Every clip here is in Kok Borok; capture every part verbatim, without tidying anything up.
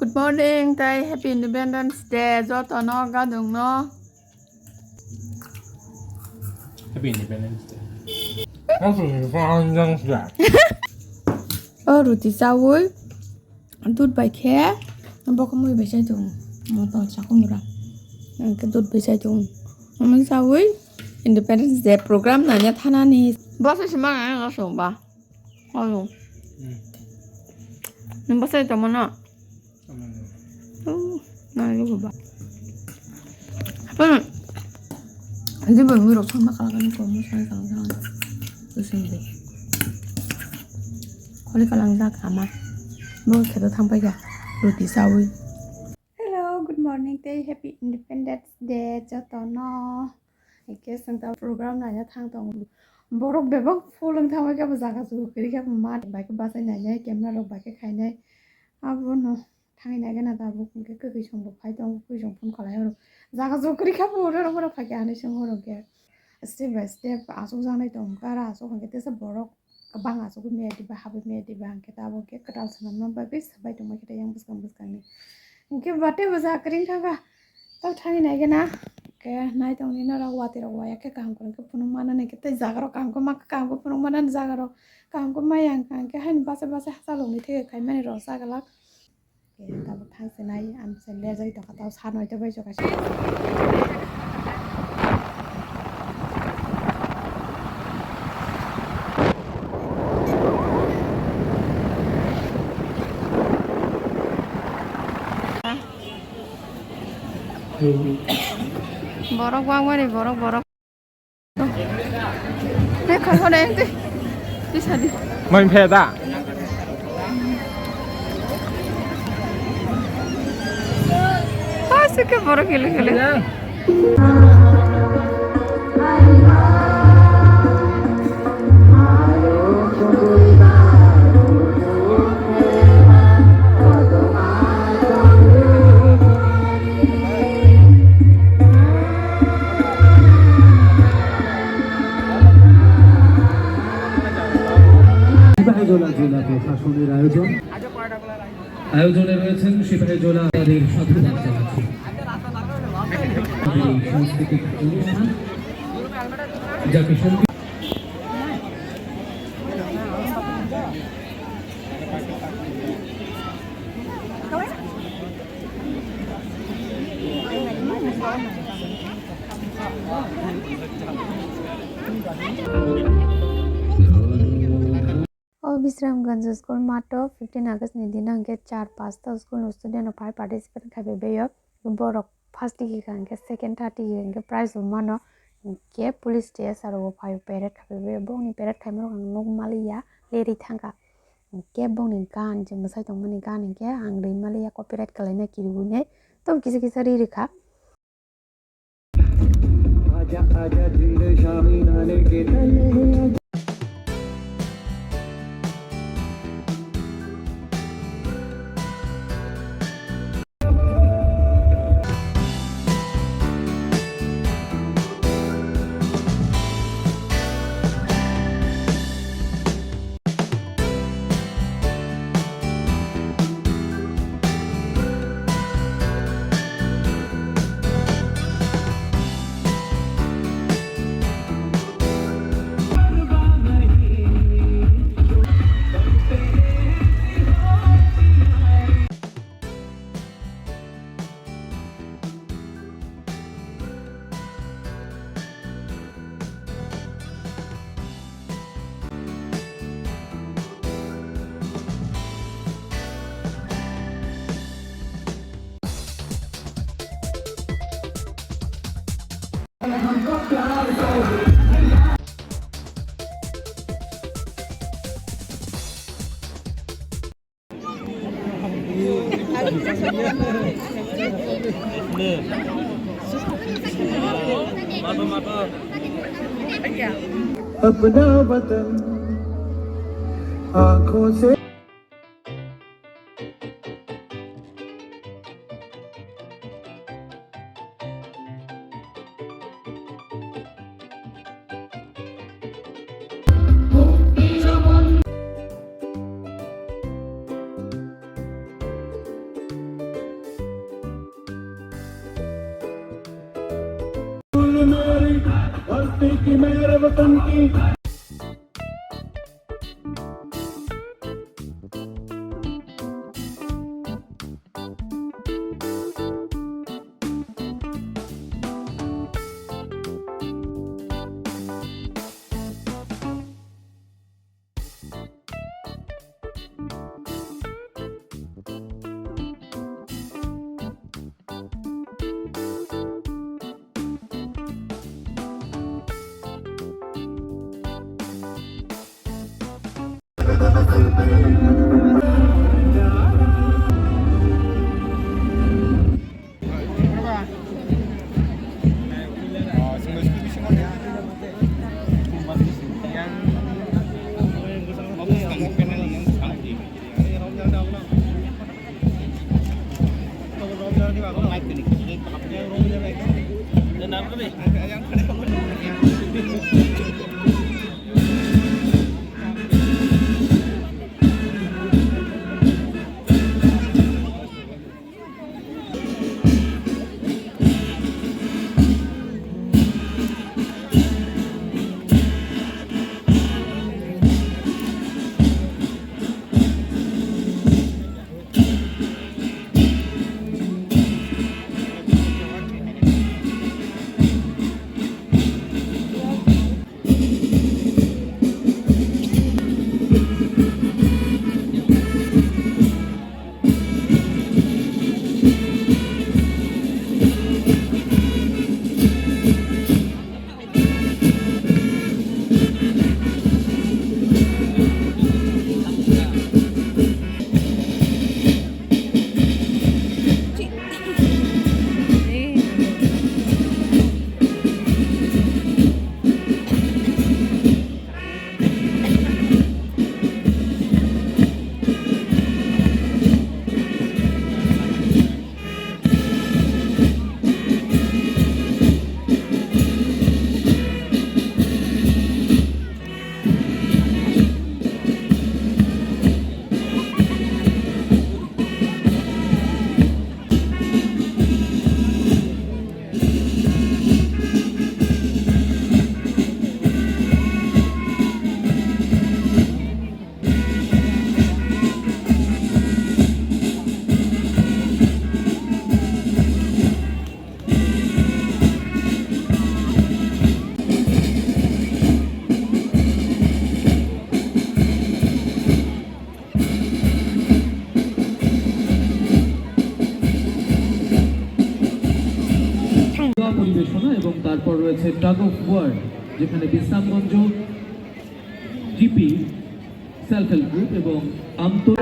Good morning, tei Happy Independence Day jotono gadungno. Happy Independence Day. O ruti chawi, dud bai khe, bokha mui bai chai tongo. Moto chakung ra. Hwnkhe dud bai chai tongo. Omo chawi Independence Day program naina thanani. Bwsai se manai no chwng ba. Ayo. Hmm. Nwng bwsai tongmano? Tongmano. Oh, nai lugu ba. Hmm. Jiboi mui rok songma kala kani ko mui sai kala kala. Kusing de. Kholi kalang jak ama. Bo kheto thang pai ya. Ruti chawi. Hello, good morning tei Happy Independence Day jotono. Hwnkhe chwng ta program naina thang tongo. Borok bebak full wng thangbai khe bo jaga jugo kwrwi khe bo mat bai khe bachai nainai, camera rok bai khe khainai. Abono thangwi naikhe na tabuk hwnkhe kwkwi song bo phai tongo, kwkwi song phone khlai horo. Jaga jugo kwrwi khe bo oro oro phai khe ani song horo hwnkhe step by step achukjaknai tongo, kara achuk hwnkhe tesa borok. Kwbang achugwi maya diba, habwi maya diba, hwnkhe tabuk khe kwtal swnamna bagwi swbai tongma khe tei yang bwskang bwskangni. Hwnkhe bwtwi bo ja kwrwng thangkha, tei thangwi naikhe na, hwnkhe naitongni norok watwi rok waya khe kaham kwrwng khe phunuk manani, hwnkhe tei jaga rok kaham khe ma, kaham khe phunuk manani, jaga rok kaham khe maya wngkha, hwnkhe haino bachai bachai hachalokni theke khaimani rok chaglak. Tabuk thang sinai, ang se lejai tongkha, tau sa noito bai jokha se. Borok wngmani, borok, borok. Mai phe da? Aswk khe borok gili gili. Sepahijala জিলা প্রশাসনের আয়োজন। আয়োজনে রয়েছেন সিপাহীজলা, তাদের সাধুবাদ জানাচ্ছি। এই সাংস্কৃতিক অনুষ্ঠান জাতিসংঘ O Bisramganj school mato fifteen August ni dino hwnkhe char pasta school ni student rok phai participate khai bai o. Borok first tigi ka hwnkhe second, third tigi ka hwnkhe prize bo mano. Hwnkhe police T S R o phai parade khai bai o. Bongni parade khaima rok ang nuk maliya, lerwi thangkha. Hwnkhe bongni gan je mwsai tongmani gan hwnkhe ang rwi maliya, copyright kalaina kiribwi nai. Tobo kisa kisa ri rwkha. अपना वतन आंखों से পরিবেশনা এবং তারপর রয়েছে tug of war, যেখানে Bishramganj GP, self help group এবং আন্তর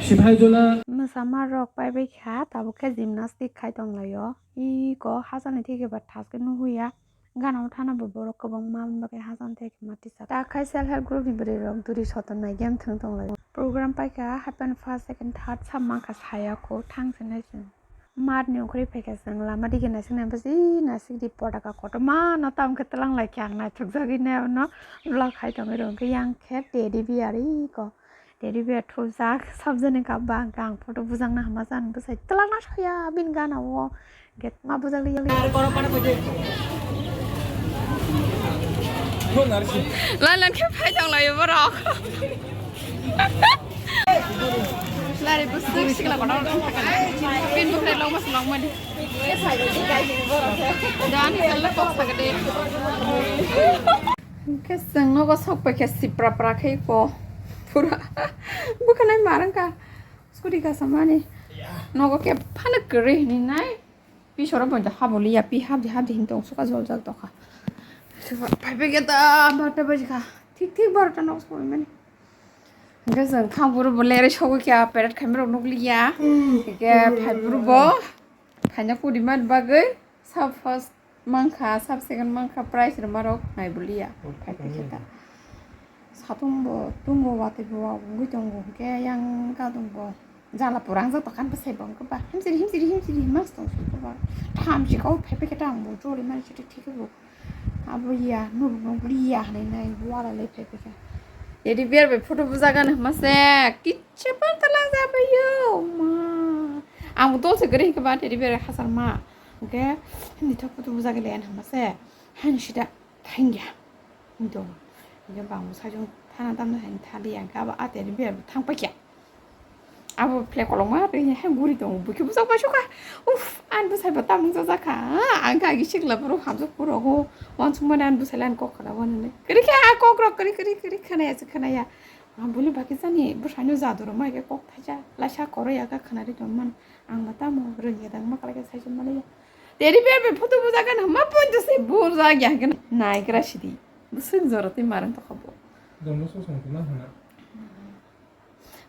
Sibhai jola. Mwsama rok paibai kha, tabuk khe gymnastic khai tonglaio. Iko hachani theke ba thaske nuhuya. Gana o thana bo borok kwbangma, aboni bagwi hajan tei khe ma tisa. Ta khai self help group ni bwrwi rok duri soton nai game thwng tong lai. Program paikha happen first, second, third sa mankha saya kho thang se nai se. Mat ni ongkhorwi phaikha chwng lama dige naisik nai bwswi naisik di potaka kotorma no tam khe twlang lai khe ang naithok jagwi nai no vlog khai tongwi rw khe yang khe teddy bear iko. Teddy bear thupjak, sabjani kap ba, hwnkhe ang photo bujakna hama jan bwsai twlangna soya bini gana o. Get ma bujak li. Lalan khe phai tong laio borok. Lari bwswk sikla kotor. Pin bwkhwnai longma se longmani. Dan kok sagade. Hwnkhe chwng nogo sok paikha sipra pra khe ko. Pura bwkhanai ma rwngkha. Scooty kasamani. Nogo khe phano kwrwi hwnwi nai. Pisoro bo habo liya, pi habdi habdi hin tong suka joljak tokha. Phaibai khe ta barota bajikha. Thik thik barota nogo soi mani. Hwnkhe chwng thang phuru bo lerwi sogwi kha, peret khaima rok nukliya. Hwnkhe phai phuru bo phaina kudimani bagwi sub first mankha, sub second mankha, prize rwma rok naibuliya. Phai phai khe ta. Satung bo, tung bo, watwi bo, wa wngwi tongo, hwnkhe yang gadung bo. Jala pura wngjakha bwsai bo, hwnkhe ba, himsiri, himsiri, himsiri, himma se tong sukha ba. Thamchi kok phai phai khe ta ang bo choli mani chwtwi thikhe bo. Abo ya, nukliya hinwi nai, wala lai phai phai khe. Teddy bear bai photo bujagani hwnma se, kichcha phano ta langjabaio, ma. Ang bo dol se kwrwi hwnkhe ba teddy bear hasar ma. Hwnkhe, himni thok photo bujagwi lai ani hwnma se, haino sida thangya. Hinwi tongo. Hwnkhe bangbo sajwk thana tamna hai thaliya, hwnkhe abo a teddy bear bo thang paikha. Abo phle kolokma rwya hai guri tongo, buikhe bwsajak bai sukha. Uff, ani bwsai bo tamung jajakha. Ang khe agi sikla borok hamjak phuru rogo. Uansukmani ani bwsai le ani kok khna uanani. Kwrwi khe a kok rok kwrwi, kwrwi, kwrwi khwnaya se khwnaya. Ang buli bagwi jani bwsaino jadu rwma hai khe kok thaisa laisa koroi ya khe khwnari tongmani. Ang ma tamo rwngya dang ma khlai khe saisa maliya. Teddy bear bai photo bujagani hwnma poito se bujak ya hwnkhe naigra sidi. Bwswk jora tei marwng tokha bo. Dono sosong tuna hwna.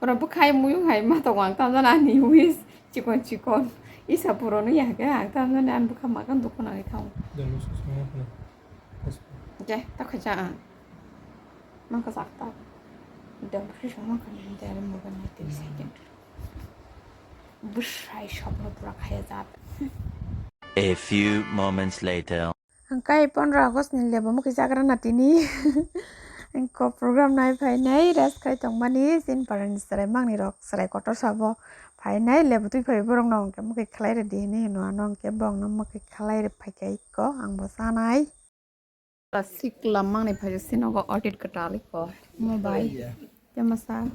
Oro bwkhai muyung hai ma tongo ang tamjani ani wish chikon chikon. Isa puroni ya hwnkhe ang tamjani ani bwkha makan dukhu nangwi thango. Dono sosong hwna. Je, ta khacha ang. Mangkha sakta. Dam sosong mangkha ni dare moga ni tei second. Bwsai sokno pura khaya jat. A few moments later. Hwnkhe pondro August ni lebo mwkhwi chagra na tini. Engko program nai phainai rest khai tongmani, chini parani chwrai mangni rok chwrai kotor sabo phainai lebo twi phai borok no hwnkhe mwkhwi khlai rwdi hinwi hino ano hwnkhe bongno mwkhwi khlai rw phaikha ikko ang bo chanai. Sikla mangni phaio sinogo audit kwtal ikko. Mo bai. Temasa.